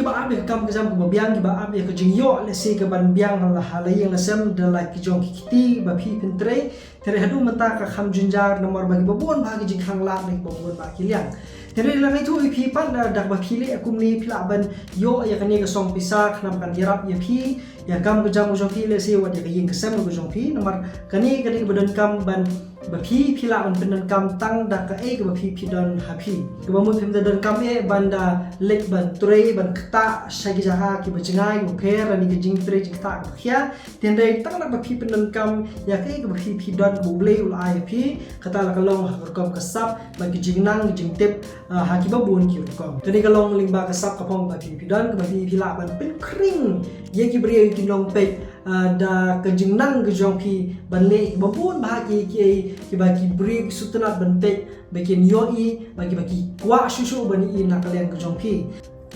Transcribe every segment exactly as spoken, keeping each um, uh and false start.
ba ap ïa ka kam ka jam kaba biang, kiba ap ïa ka jingïoh lehse kaban biang ha la, ha la ïing la sem da la ki jong ki kti ba phi phin trei. Te hynrei haduh mynta ka kham jynjar namar ba kiba bun bha ki jingkhang lad na kiba bun bha ki liang. Te hynrei la nga ïathuh ïa phi pat, da kaba phi leh kumne phi lah ban ïoh ïa kane ka song pisa, khnang ba kan ïarap ïa phi ïa ka kam ka jam ka jong phi, lehse wat ïa ka ïing ka sem ka jong phi. Namar kane ka dei kaba donkam ban, ba phi phi lah ban pyndonkam tang da kaei kaba phi phi don ha phi. Kaba mut phim da donkam eh ban da leit ban trei ban ktah sha ki jaka kiba jngai kiba pher, lane ka jingtrei jingktah kaba khia. Te hynrei tang da ba phi pyndonkam ïa kaei kaba phi phi don, kaba U Blei u la ai ïa phi, kata la ka long ha ka rukom ka sap bad ki jingnang ki jingtip, ah, ha kiba bun ki rukom. Kane ka long lyngba ka sap ka phong ba phi phi don, kaba phi phi lah ban pynkhring ïa ki briew ki nongpeit, ah, da ka jingnang ka jong phi ban leh kiba bun bha ki, ki, kiba ki briew ki sngewtynnat ban peit, ba kin ïohi, ba ki, ba ki kwah shuh shuh ban ïohi na ka liang ka jong phi.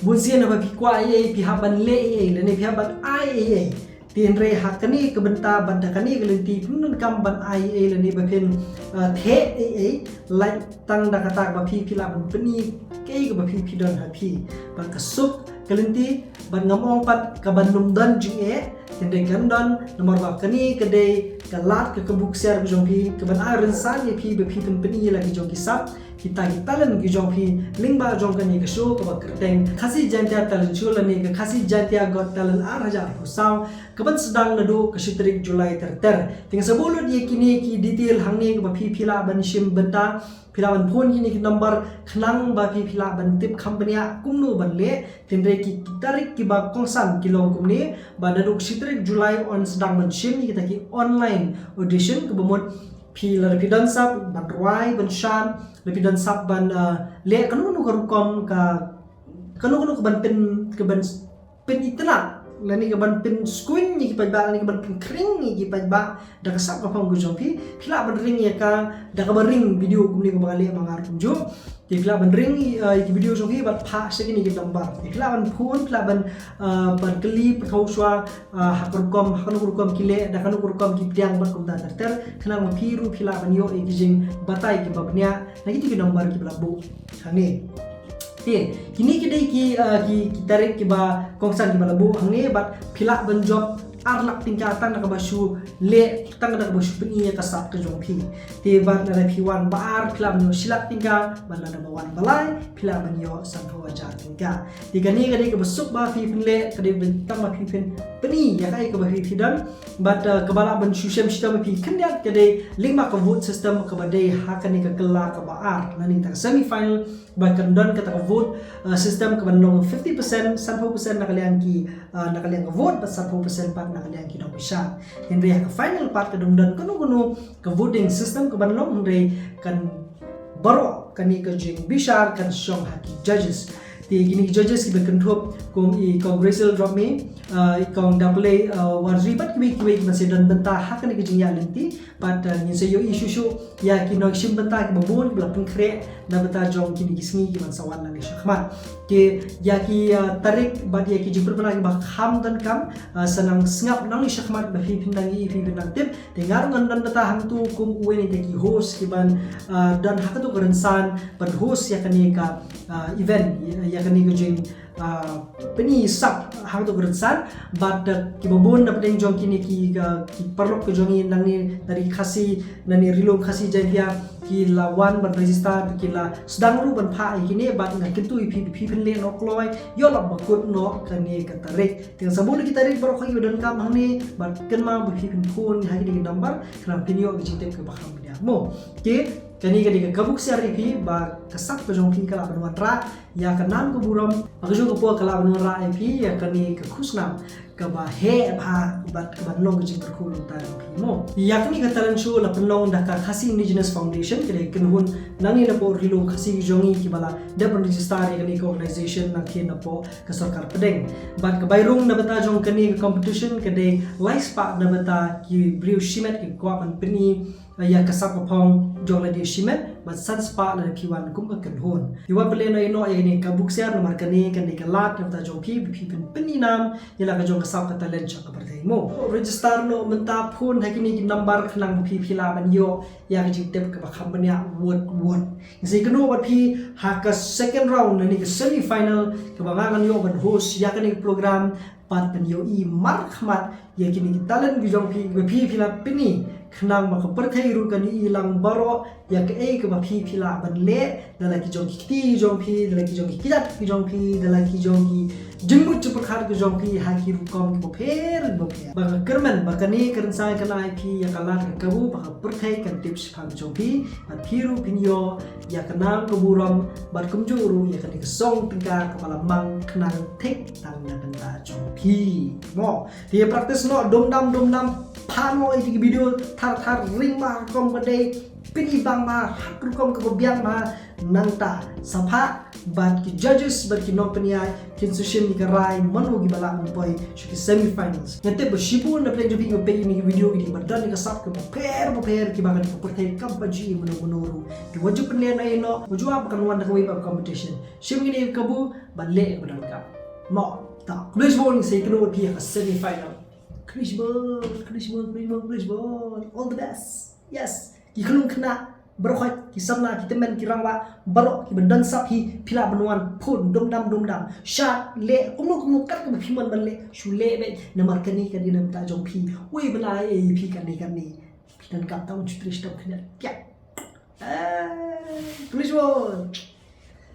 Bunsien haba phi kwah ei ei, phi hap ban leh ei ei, lane phi hap ban ai ei ei. Te hynrei ha kane ka bynta bad da kane ka lynti phim donkam ban ai ei ei lane ba phin, ah, theh ei ei, lait tang da kata ba phi phi lah ban pyni kaei kaba phi phi don ha phi. Bad ka suk ka lynti, bad ngam ong pat kaban ym don jingeh, te hynrei kan don, namar ba kane ka dei ka lad ka, ka buk siar ka jong phi, kaban ai rynsan ïa phi ba phi phin pyni ïa la ki jong ki sap, kita ki talent ki jong phi, lyngba jong kane ka show kaba kyrteng Khasi Jaintia Talent Show lane ka Khasi Jaintia Got Talent ar hajar arphew saw, kaban sdang naduh ka shi tarik July ter ter. Te nga sa buh lut ïa kine ki detail hangne kaba phi phi lah ban shim bynta, phi lah ban phone kine ki number khnang ba phi phi lah ban tip kham bniah kumno ban leh. Te hynrei ki, ki tarik kiba kongsan ki long kumne, ba naduh shi tarik July yn sdang ban shim ïa kita ki online audition, kaba mut phi lada phi don sap ban rwai ban shan, lada phi don sap ban, ah, leh kano kano ka rukom ka, kano kano kaban pyn, kaban pynitynnad lane kaban pynskuin ïa ki paidbah lane kaban pynkhring ïa ki paidbah da ka sap ka phong ka jong phi, phi lah ban ring ïa ka da kaba ring video kumne kaba nga leh ma nga ruh kumjuh. Te phi lah ban ring, ah, ïa ki video jong phi bad phah sha kine ki number. Te phi lah ban phone, phi lah ban, ah, ban kylli pyrthuh shuwa, ah, ha ka rukom, ha kano ka rukom ki leh, da kano ka rukom ki pdiang bad kumta ter ter. Khnang ba phi ruh phi lah ban ïoh ïa ki jingbatai kiba bniah na kito ki number kiba la buh hangne. Te kine ki dei ki, ah, ki, ki tarik kiba kongsan kiba la buh hangne, bad phi lah ban jop ar lak tyngka tang da kaba shu leh, tang da kaba shu pyni ïa ka sap ka jong phi. Te bad lada phi wan ba ar, phi lah ban ïoh shi lak tyngka, bad lada ba wan ba lai, phi lah ban ïoh sanphew hajar tyngka. Te kane ka dei kaba suk ba phi phin leh, ka dei tang ba phi phin pyni ïa kaei kaba phi phi don. Bad, uh, kaba lah ban shu shem shitom ïa phi khyndiat ka dei lyngba ka vote system kaba dei ha kane ka kylla kaba ar, lane kata ka semi final, ba kan don kata ka vote, uh, system kaban long fifty percent, sanphew percent na ka liang ki, uh, na ka liang ka vote, bad sanphew percent pat na ka liang ki nongbishar. Hynrei ha ka final pat kan ym don kano kano ka voting system kaban long, hynrei kan baroh kane ka jingbishar kan shong ha ki judges. Te kine ki judges kiba kynthup kum i Kong Rachel Drobme, uh, i Kong Dapley, uh, Warjri bad kiwei kiwei kiba sa don bynta ha kane ka jingïaid lynti. Bad, uh, ngin sa ïohi shuh shuh ïa ki nongshim bynta kiba bun kiba la pynkhreh na bynta jong kine ki sngi kiban sa wan nangne shakhmat. Te ïa ki, uh, tarik bad ïa ki jingpynbna kiba kham donkam, uh, sa nang sngap nangne shakhmat ba phi phin nang ïohi, phi phin nang tip. Te nga ruh ngan don bynta hangto kum uwei na kita ki host kiban, ah, don ha kato ka rynsan ban host ïa kane ka, ah, event, ïa, ïa kane ka jing, ah, pyni sap ha kato ka rynsan. Bad, ah, kiba bun na pdeng jong kine ki, ah, ki paralok ka jong ngi nangne na ri Khasi, nangne Ri-lum Khasi Jaintia, ki la wan ban register, ki la sdang ruh ban phah ïa kine, bad nga kyntu ïa phi, phi phin leh noh kloi, ïoh lap ba kut noh kane ka tarik. Te ngan sa buh lut ki tarik baroh kiba donkam hangne, bad kynmaw ba phi phin phone ha kine ki number, khnang phin ïoh ki jingtip kiba kham bniah mo. Te kane ka dei ka kabu ksiar ïa phi ba ka sap ka jong phi ka lah ban wanrah ïa ka nam ka burom, bad kajuh ka por ka lah ban wanrah ïa phi ïa kane ka khusnam kaba heh bha bad kaban long ka jingkyrkhu lynter ïa phi mo. Ïa kane ka talent show la pynlong da ka Khasi Indigenous Foundation, ka dei ka kynhun nangne napoh Ri-lum Khasi jong ngi kiba la dep ban register ïa kane ka organization na ki napoh ka sorkar pdeng. Bad ka bai rung na bynta jong kane ka competition ka dei lai spah na bynta ki briew shimet ki kwah ban pyni, eh, ïa ka sap ka phong jong lade shimet. Bad san spah lada phi wan kum ka kynhun. Phi wan pynlehnoh ïa kane ka kabu ksiar namar kane ka dei ka lad na ka bynta jong phi ba phin pynïainam ïa la ka jong ka sap ka talent sha ka pyrthei mo. Register noh mynta, phone ha kine ki number khnang ba phi phi lah ban ïoh ïa ka jingtip kaba kham bniah wut wut. Ngin sa ïakynduh bad phi ha ka second round lane ka semi final kaba nga ngan ïoh ban host ïa kane ka program bad ban ïohi markhmat ïa kine ki talent ki jong phi ba phi phi lah pyni khnang ba ka pyrthei ruh kan ïohi lang baroh ïa kaei kaba phi phi lah ban leh da la ki jong ki kti ki jong phi, da la ki jong ki kjat ki jong phi, da la ki jong ki jingmut jingpyrkhat ki jong phi ha ki rukom kiba pher bapher. Ba nga kyrmen ba kane ka rynsan kan ai phi ïa ka lad ka kabu ba ka pyrthei kan tip shaphang jong phi bad phi ruh phin ïoh ïa ka nam ka burom bad kumjuh ruh ïa kane ka song tyngka kaba la mang khnang thik tang na ka bynta jong phi mo. Te practice noh dum dam dum dam, phah noh ïa ki video thar thar, ring ma rukom ba dei, pyni bang ma ha ka rukom kaba biang ma. Nangta sa phah bad ki judges bad ki nongpynïaid kin sa shim ïa ka rai mano kiba lah ban poi sha ki semi finals. Nga tip ba shibun na pdeng jong phi kiba peit ïa kine ki video ki dei kiba don ïa ka sap kaba pher bapher kiba kane ka pyrthei kam pat ju ïohi mano mano ruh. Te wat ju pynlehnoh ïa noh, wat ju ap ba kan wan da kawei pat ka competition. Shim ïa kane ka kabu bad leh kaba donkam mo. Ta khublei shibun, ngin sa ïakynduh bad phi ha ka semi final. Khublei shibun, khublei shibun, khublei shibun, khublei shibun. All the best. Yes. Ki khyllung khynnah baroh khoit, ki samla, ki tymmen, ki rangbah baroh kiba don sap hi, phi lah ban wan phone dum dam dum dam. Shad, leh kumno kumno kat kaba phi mon ban leh, shu leh beit namar kane ka dei na ka bynta jong phi. Wei ba la ai ïa phi kane kane. Phi donkam tang u Jingtrei shitom khyndiat. Pia. Eh, khublei shibun.